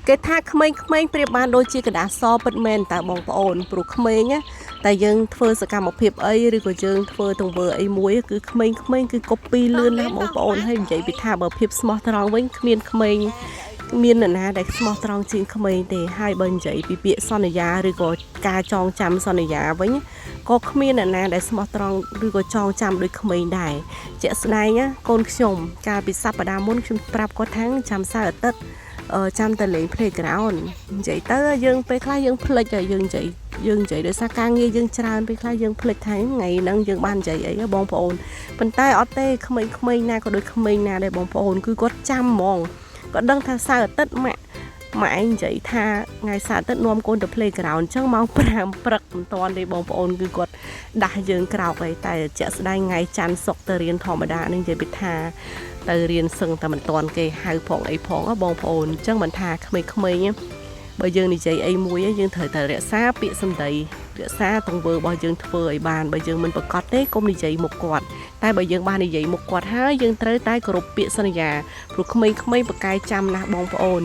គេថាក្មេងៗប្រៀបបានដូចជាក្រដាសសពិតមែនតើបងប្អូនព្រោះក្មេងណាតែយើងធ្វើសកម្មភាពអីឬក៏យើងធ្វើទង្វើអីមួយគឺក្មេងៗគឺ copy លឿនណាស់បងប្អូនហើយនិយាយពីថាបើភាពស្មោះត្រង់វិញគ្មានក្មេងមាននរណាដែលស្មោះត្រង់ជាងក្មេងទេហើយបើនិយាយពីពាក្យសន្យាឬក៏ការចងចាំសន្យាវិញក៏គ្មាននរណាដែលស្មោះត្រង់ឬក៏ចងចាំដូចក្មេងដែរជាក់ស្ដែងណាកូនខ្ញុំកាលពីសប្តាហ៍មុនខ្ញុំប្រាប់គាត់ថាចាំសៅរ៍អាទិត្យ អឺចាំតែលេង playground និយាយទៅយើងពេលខ្លះយើងភ្លេចហើយយើងនិយាយយើងនិយាយដោយសារការងារយើងច្រើនពេលខ្លះយើងភ្លេចថាថ្ងៃហ្នឹងយើងបាននិយាយអីហ៎បងប្អូនប៉ុន្តែអត់ទេក្មេងៗណាក៏ដូចក្មេងណាដែរបងប្អូនគឺគាត់ចាំហ្មងគាត់ដឹងថាសៅរ៍អាទិត្យម៉ាក់ម៉ាក់ឯងនិយាយថាថ្ងៃសៅរ៍អាទិត្យនាំកូនទៅ playground អញ្ចឹងម៉ោង5ព្រឹកមិនតាន់ទេបងប្អូនគឺគាត់ដាស់យើងក្រោកហើយតែជាក់ស្ដែងថ្ងៃច័ន្ទសុក្រទៅរៀនធម្មតានឹងនិយាយពីថា ទៅរៀនសឹងតែមិនតាន់គេហៅផងអីផងហ៎បងប្អូនអញ្ចឹងមិនថាក្មេងៗបើយើងនិយាយអីមួយយើងត្រូវតែរក្សាពាក្យសម្ដីរក្សាទង្វើរបស់យើងធ្វើឲ្យបានបើយើងមិនប្រកាសទេកុំនិយាយមុខគាត់តែបើយើងបាននិយាយមុខគាត់ហើយយើងត្រូវតែគោរពពាក្យសន្យាព្រោះក្មេងៗប្រកែចាំណាស់បងប្អូន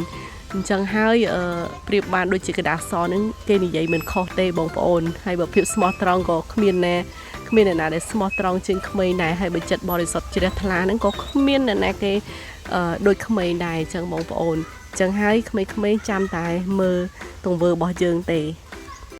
អញ្ចឹងហើយអឺប្រៀបបានដូចជាក្រដាសសហ្នឹងគេនិយាយមិនខុសទេបងប្អូនហើយបើភាពស្មោះត្រង់ក៏គ្មានណា គ្មានអ្នកណាដែលស្មោះត្រង់ជាងក្មេងដែរហើយបើចិត្តបរិសុទ្ធជ្រះថ្លាហ្នឹងក៏គ្មានអ្នកណាគេអឺដូចក្មេងដែរអញ្ចឹងបងប្អូនអញ្ចឹងហើយក្មេងៗចាំតែមើលទង្វើរបស់យើងទេ។